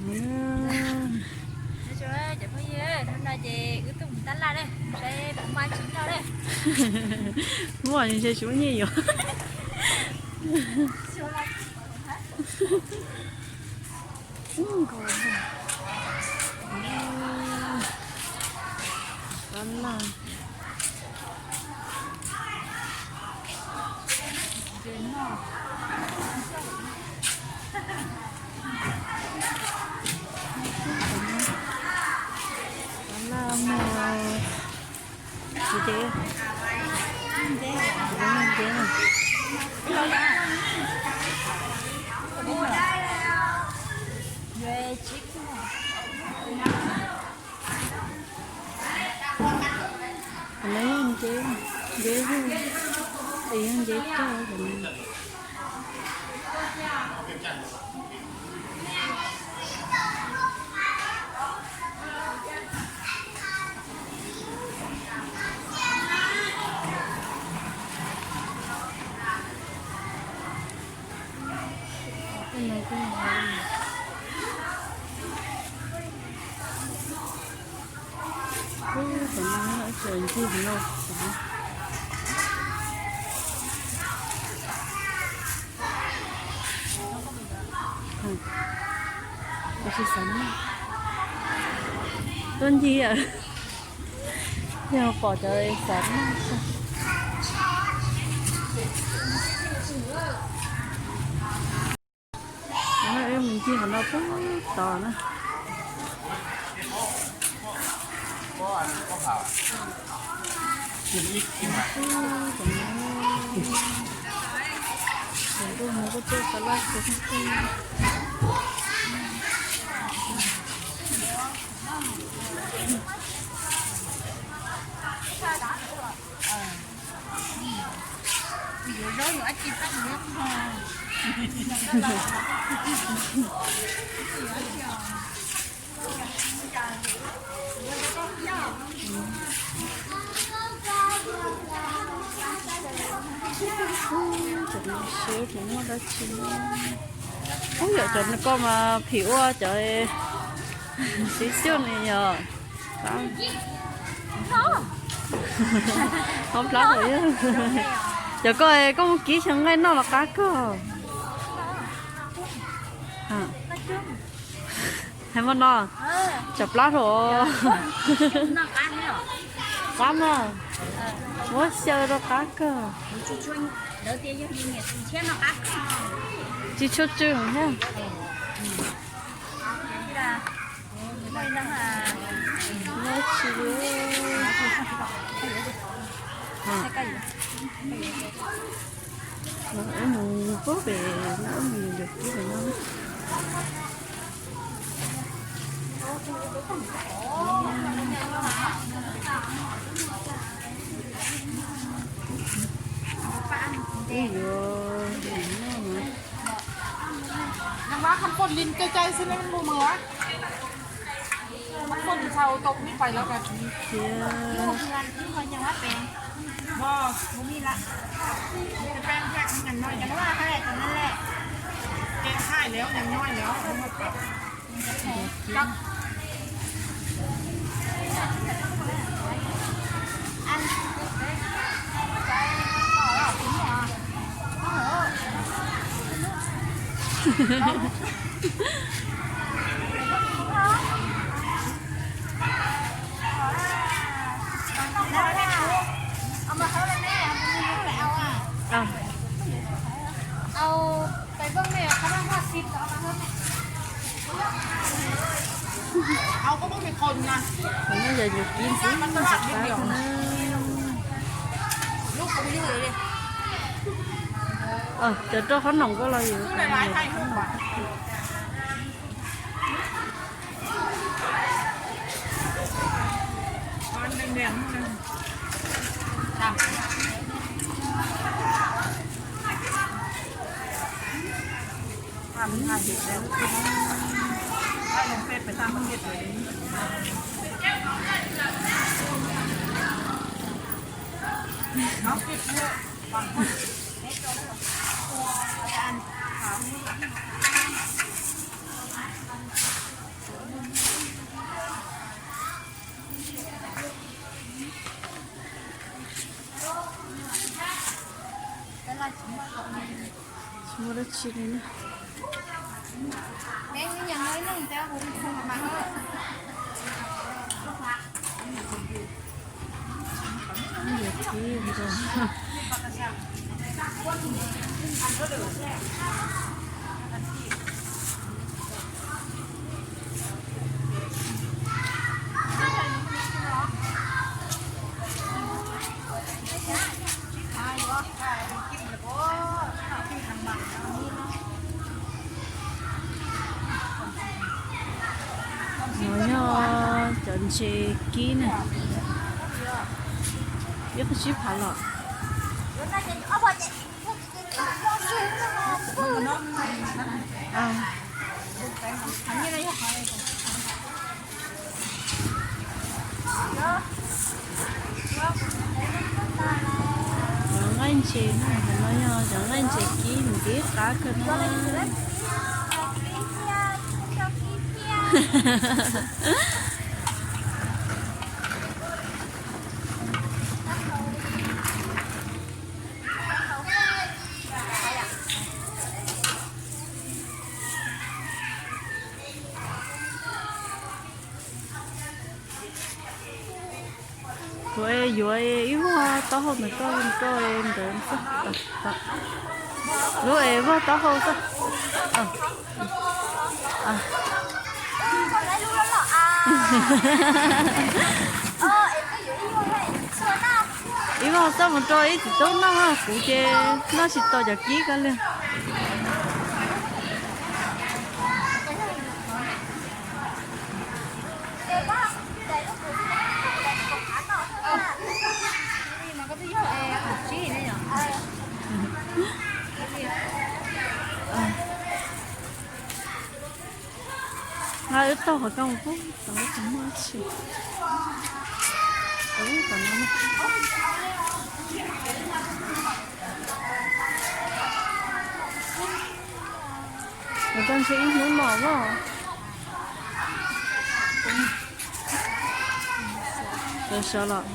Cov phooj ywg, hnub no ces wb tuaj mus tab laj ne, saib puas muaj tsis noj ne. Muaj ntshe tsis muaj nyiaj yuav. Tab laj. Tab laj muag. Ntev, ntev, ntev. Qhov no yog nceb, nceb vwj, es yog nceb coj qhov no. Ub, tam no ib co ncig no xav. Tab sis xav noj. Tuaj ncig, yog pom cov xav noj. Wb mus ncig qhov no puag tod na. Ntuj, mus kuj tuaj tau laj kawg. Ub, yog cov ko mas phim ua cov xib xyuj ne yog. Qhov plab thaum yog cov ko koj mus kib xyoo nqaij noj los qab kawg. Hais muaj no, tsam plab thaum qab na, muab xyaw rau qab kawg. Tsis tshua tsw thiab. Noj tsis li. Wb mus puag pem no, wb mus yuav kib pem no. Wb yuav noj no. Nag vá kham poj lin cay cay xwb ne, mus mus a. Kham poj lin txhau tau pib pais lawm. Thiab. Qhov no yog yus kib ntxiv rov qab na. Cov rau qhob noom ko los yus. Dab tsi li na? No yog cov ntses kib na. Ib qho tsib phav los. Cov nqaij ntses na, cov no yog cov nqaij ntses kib ntiv qab kawg na. Kuv yuav ib vog taub hau ntawm koj, koj ntawd xwb. Lub es vog taub hau xwb. Ib vog xwb mus rau ib txiv tub noj, kuv ces noj tsis tau cov kib ko li. Nqa wb taug qhov ko mus pub tau, tsis muaj dab tsi. Ub, tom no, tom no ntshe ib hnub no os. Sawv sawv los.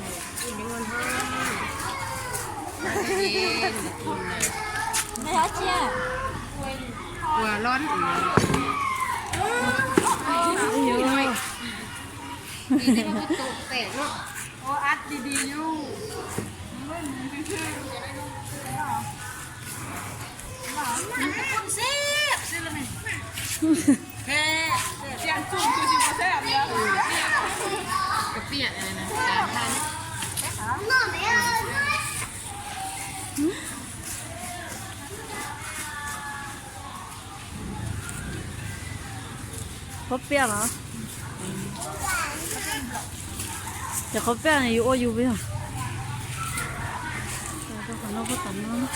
Qhuav piaj los? Ces qhuav piaj yus ua yus yog. Rau qhov no, rau qhov no.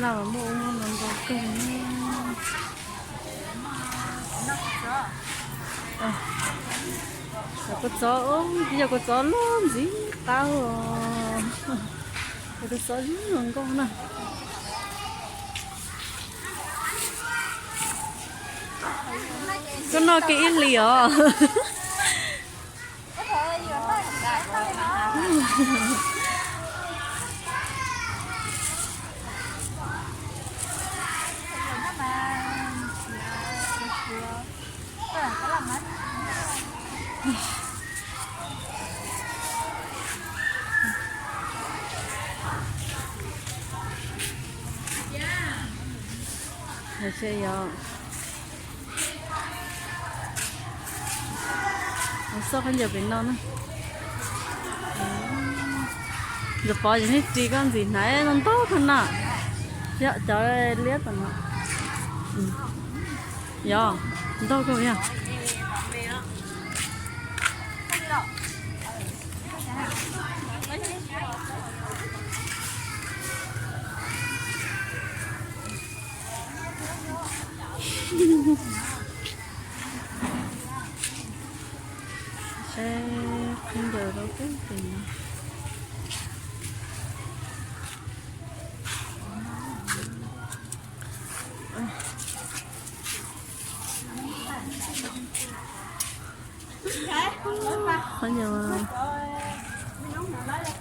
Laj muaj ub muaj no ntau kawg. Cov kua txob, yog kua txob loj ntxiv qab os. Cov kua txob zoo nkauj na. Koj noj kiag ib hlis os. Hais tias yog xauj khaub ncaws pem no na. Ntxawm Pov, yog nej ris koj ntxim hnav ntau ntau kawg na. Yog cov liab tom no. Yog, ntau kawg yog. Saib khaub ncaws rau teb tes no. Qhov ncauj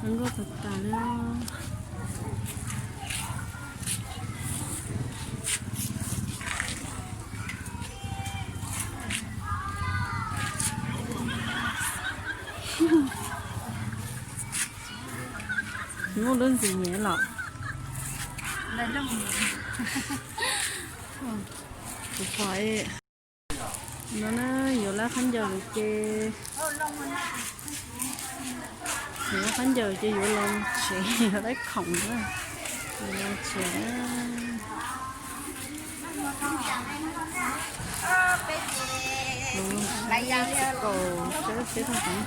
nkauj tas tas li. Muaj lub ntxim nyiam los. Kuv pom no na, yuav lab khaub ncaws ces, yuav lab khaub ncaws ces yuav los tsev, yuav lab khoom na, yuav los tsev na. Los tsis kaum sawv tsev tag.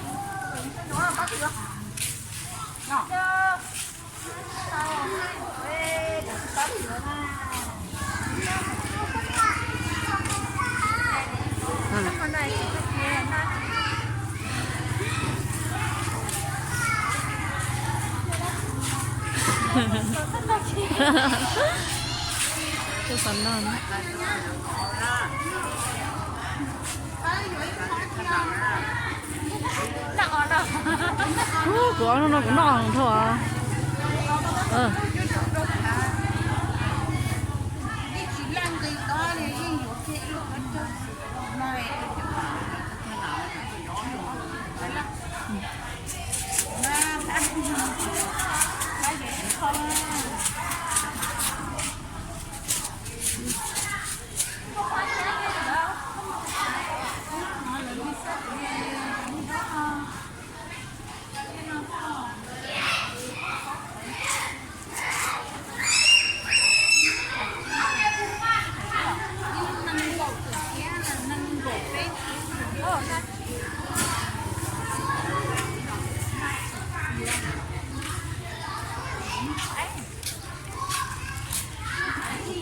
Tuaj xav noj na. Kuv ob hnub no kuv noj dhau.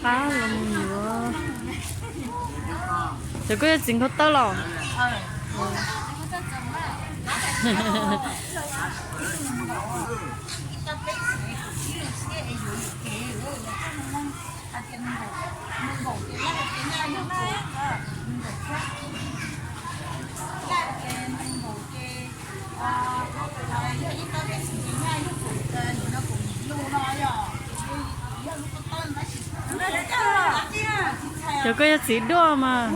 Qab los mus yuav. Ces koj yuav txiv nkaug tawb los? Ces koj yog txiv duaj mas.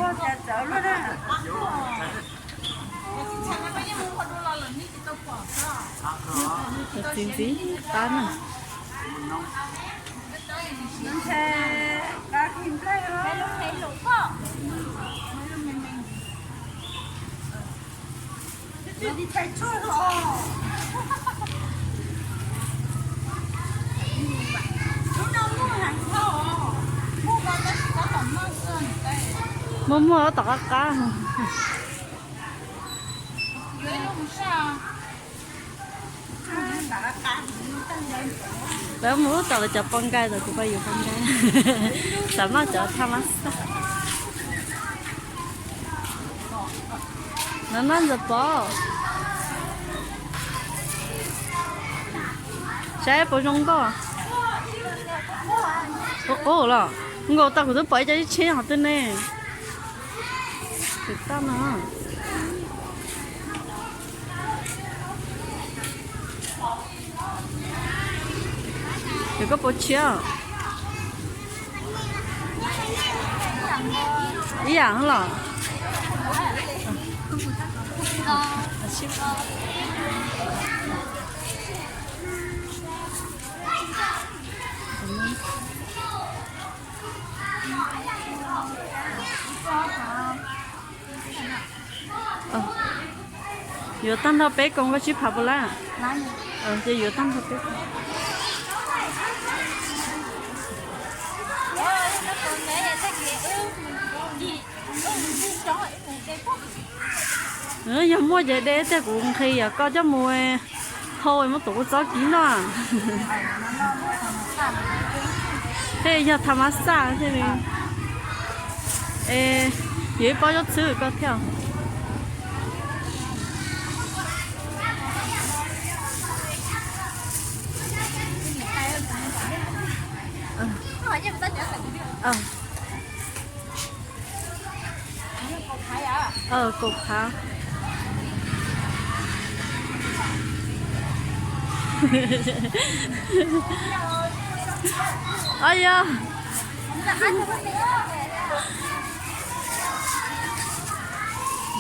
Txiv ntxiv qab na. Muaj muaj tom qab qab. Lawv mus ub tom lawv cov poj nkaij, kuv pab yuav poj nkaij. Xav maj cov thaj mab xaj. No no ntxawm Pov, saib puas zoo nkauj. Ub los, nkaus tau kuv twb pom ib co ib tsheb hov twg ne. Kwv toj no. Ces koj puas tshiab? Ib yam los. Yuav tag nrho peb koos koj tsib phav puas lab? Ces yuav tag nrho peb koos. Yog muaj ces de tiag, kuv nqhis yog koj coj mus hau muab tuav kuv txob kib noj. Tej yog thaj mab xaj thiaj li. Es yuav ib pob zaub txhwb koj thiab. Kaum phav. Os yog.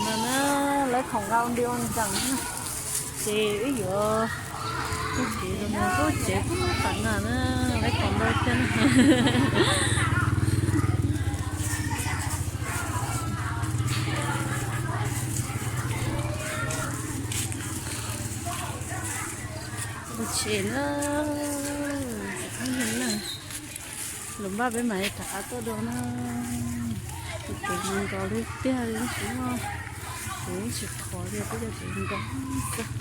No na, lawv khoom nqa ua nti ua nkees na. Ces wb yuav ua kev los mus lub tsev pub qam na na, lawv khoom ntau tiag na. Ua tsev na, lus npaj peb mam li rov qab tuaj dua na. Tus kev nkos li tiag li, kuv tsis qhov li, peb cov kev nkos xwb.